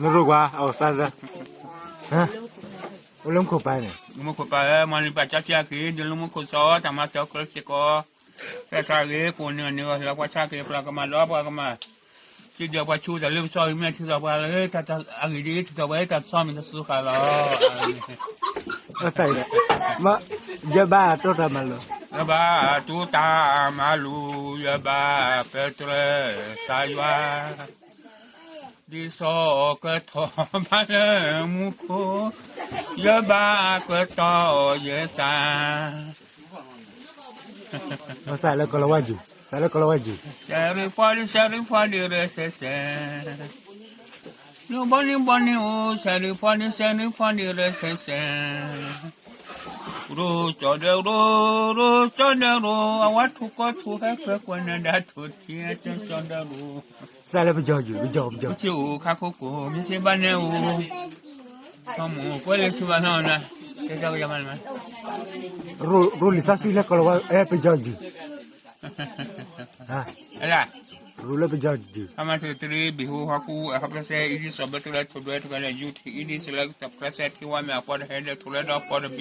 နရိၣ်ကွၢ် အဝဲသးသၢ, အိၣ်လၢမူခိၣ်ပၢ်န့ၣ်, မူခိၣ်ပၢ်ဧၢ, မ်နပာ်ကၢကၢက့ၤ ဒ်လၢမူခိၣ်စီၤ တၢ်မၤစၢၤခဲလၢာ်စ့ၢ်ကီး, ဖဲသးဂ့ၤ ကိးနံၤအနံၤ လၢပှၤဆါက့ၤ ပှၤကမၤလီၤ ပှၤကမၤ, စံးဒီးပှၤဆူတၢ်လၢပစီမ့ၢ်ထံၣ်ဒီးပှၤလၢ အဂ့ၢ်ဒ်အံၤ ထံၣ်ဒီးပှၤလၢတၢ်စီမ့ၢ်တစူၤဃာ်လီၤ. ယဘၣ်တိၢ်တၢ်မၤလိာ်, ယဘၣ်တိၢ်တၢ်မၤလိာ်, ယဘၣ်ပၢတြၢၤသးယွၤ ဒ်သိးကထီၣ်ဘၣ်လၢမူခိၣ်, ယဘၣ်ကတီၤယသး, သးလၢကီၤလၤဝါယုၢ်, သးလၢကီၤလၤဝါယုၢ်, စဲရံဖီဒံ စဲရံဖီဒံ ရစဲစဲ, နဘီနံဘီနံအိၣ် စဲရံဖီဒံ စဲရံဖီဒံ ရစဲစဲ, ရိကၠီဒဲရိ ရိကၠီဒဲရိ အဝဲထူၣ်ကီၢ်ထူၣ်ဟဲခွဲးကွၢ်နဒၣ်ထူၣ်ထံ ကၠီဒဲရိ သးလၢပယီၤယုၢ်, ပယီၤ ပယီၤ, မ့ၢ်စ့အိၣ်ခါခိၣ်ကိၣ် မ့ၢ်စ့ဘၣ်နဲအိၣ်, မ့ၢ်ကွဲးလၢဆူဘၣ်နီၤ, တဲကယမး, ရိၤလံာ်စီဆှံလၢကီၤလၤဝါ အဲ ပယီၤယုၢ်, ရိၤလၢပယီၤယုၢ်, အမၤတၢ်တရံး ဘံၣ်ဟူဟီၣ်ကူၣ် အခီပညီစဲ အံၤဒ်စီၤဘၣ်တရၢ ထူၣ်ဒွဲတဂၤန့ၣ် ယူၢ်ထံ အံၤဒ်စလၢကစၢ်ပျၢ်စဲ ထံဝါမဲာ်အပှၤတဟဲဒီး ထူၣ်လၢဒီးပှၤတဘ့ၣ်,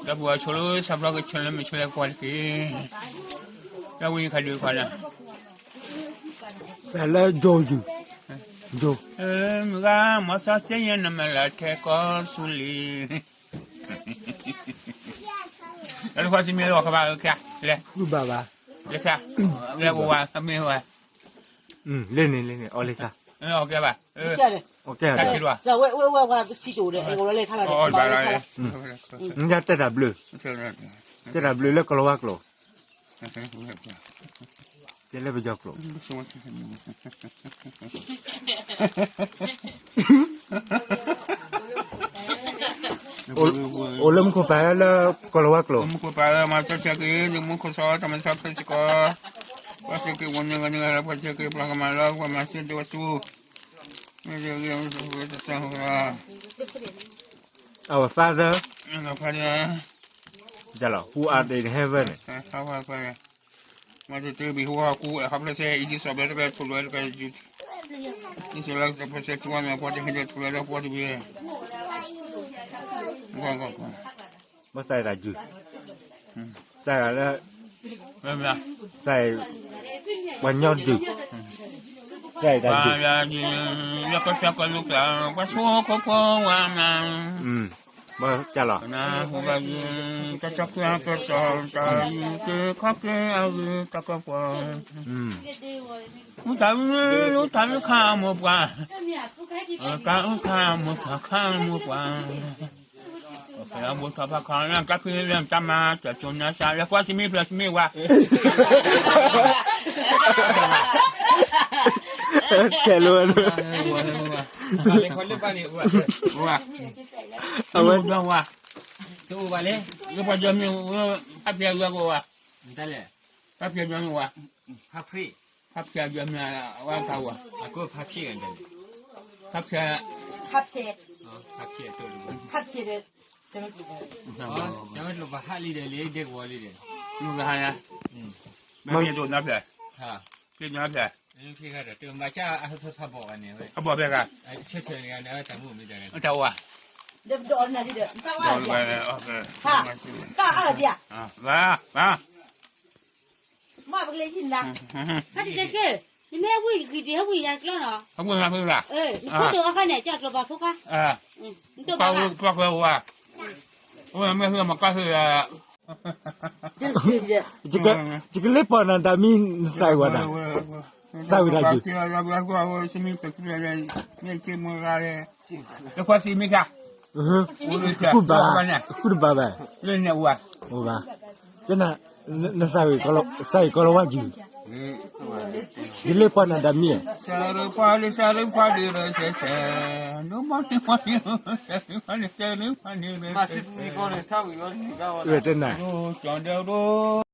ဒီပုၢ်ဝဲၢ်ဆိလၢ ဆၣ်ဘျီကဆၢလၢမုၢ်ဆၢလၢကွၢ်တက့ၢ်, ဒီးဝံၤခါဒုးခီန့ၣ် သးလၢယိၤယုၢ်, ယိၤ, မုၢ်ဂၤ မီၤစီဆှံယဲၢ်နမဲာ်လၢထဲကီၢ်ဆူလံ, လၢတခွါစံမ့ၢ်လီၤကဘၣ်လၢခံ, လဲၤ, ဃုဘၣ်ဘၣ်, လၢခံ, လဲၤဝဲဝဲ အမ့ၢ်ဝဲ, လၢန့ၣ် လၢန့ၣ် အီၤလၢခံ, အီၤကဲဘၣ်, အီၤကဲဘၣ်, ဝဲဝဲဝဲဝဲစံတိၤဒီး အဲ အီၤလၢခံလီၤ, နတဲတၢ်ဘျုး, တဲတၢ်ဘျုးလၢကီၤလၤဝါကျိာ်, တဲလၢပယီၤကျိာ်, အိၣ်လၢမူခိၣ်ပၢ်လၢကီၤလၤဝါကျိာ်, မူခိၣ်ပၢ်လၢမၤစၢၤက့ၤ မူခိၣ်စီၤ တၢ်မၤစၢၤခဲစ့ၢ်ကီး, ပှၤစၢၤက့ၤဝဲန့ၣ်ဂၤန့ၣ်ဂၤ ပှၤစၢၤက့ၤပှၤကမၤလၢ ပှၤမၤစၢၤဒိၣ်ဆူ, မ့ၢ်ဂ့ၤမ့ၢ်ဂ့ၤ Our Father, who art in heaven, မၤတၢ်တရံး ဘံၣ်ဟူဟီၣ်ကူၣ် အခီပညီစဲ အံၤဒ်စီၤဘၣ်တရၢ ထူၣ်ဒွဲတဂၤ ယူၢ်ထံ, ဒ်သိးလၢကစၢ်ပျၢ်စဲ ထံဝါမဲာ်အပှၤတဟဲဒီး ထူၣ်လၢဒီးပှၤတဘ့ၣ်, ဘၣ်သးတၢ်ယုၢ်, သးလၢ, သး, ပှၤညီတယုၢ်, သးတၢ်ယုၢ်, လၢကစၢ်ကလုာ်ကျါ ပှၤဆိကမိၣ်ဝဲမး, ဘၣ်တၢ်လီၤ, နဟူဘၣ်ယုၢ်, တၢ်ကီကီၢ်ကီၢ် တၢ်ယူၢ်က့ၤခီက့ၤအဂ့ၢ် တၢ်ကီပှၤ, မူတၢ်မူ, မူတၢ်မူခါအမိၢ်ပှၢ်, ကါအူခါအမိၢ်ပှၢ် ခါအမိၢ်ပှၢ်, ကါဖံးလၢတၢ်မၤ တၢ်တိၢ်နါစၢ် လၢပှၤစံမံဖျၢၣ်စံမံဝါ, ခဲလၢာ်, ဝါ, အဝဲ, ဝါ, တအိၣ်ဘၣ်လၢ, လၢပှၤကညီမ့ၢ်, ဖးဖျဲးယွၤကအိၣ်ဘၣ်, တၢ်လဲၣ်, ဖးဖျဲးယွၤမ့ၢ်ဝါ, ဖးဖျဲး, ဖးဖျဲးယွၤမ့ၢ်ဝါတၢ်ဝါ, အကအိၣ်ဖးဖျဲးဂၤဒဲး, ဖးဖျဲး, ဖးဖျဲး, ဖးဖျဲး, တမ့ၢ်ကျိာ်ဘၣ်ဟးလံဒီးလံ ဒဲကဝီၤလံဒီး, မုၢ်ဂၤဟါညါ, မ့ၢ်ဒိၣ်နါဖျဲး, ဖျဲးနါဖျဲး, ဖျဲးဂၤဒီး တမ့ၢ်ဘၣ်ဆၣ်အဟၢဖးဘီၣ်ဂၤန့ၣ်ဝဲ, အဘီၣ်ဖဲဂၤ, ဆၢထၢၣ်န့ၣ်ဂၤန့ၣ် တၢ်မုၣ်မ့ၢ်တၢ်လဲၣ်, တၢ်ဝါ, ဒီး, တၢ်အါဒီး, ဘၣ်, ဘၣ် မ့ၢ်ပကလဲၤယံၤနၤ, ဟဲတကဲကဲ, နမ့ၢ်ဟဲဝံၤဂံၢ်ဒံးဟဲဝံၤယၤတကျီနီၤ, ဟဲဝံၤနၤဖဲလၢ, နခိၣ်ဒိၣ်အခါန့ၣ် ကၢ်ကျိၤပာ်ဖိခွါ, နတိၢ်ဘၣ်ဘၣ်, ပှၤကွဲဝဲ, အိၣ်မ့ၢ်ဟဲမၤကၢ်ဟဲ, ယကလ့ပီၢ်နၤတၢ်မံနသးဝဲဒၣ်, သးဝဲဒၣ်ယုၢ် လၢပှၤစံးမ့ၢ်ကါ, ဃုတဘၣ်ဘၣ်, လၢန့ၣ်အိၣ်ဘၣ်, အိၣ်ဘၣ်, နသးဝံၣ်ကီၤလၤဝါယုၢ်, ယလ့ပီၢ်နၤတၢ်မံ, တနၤ,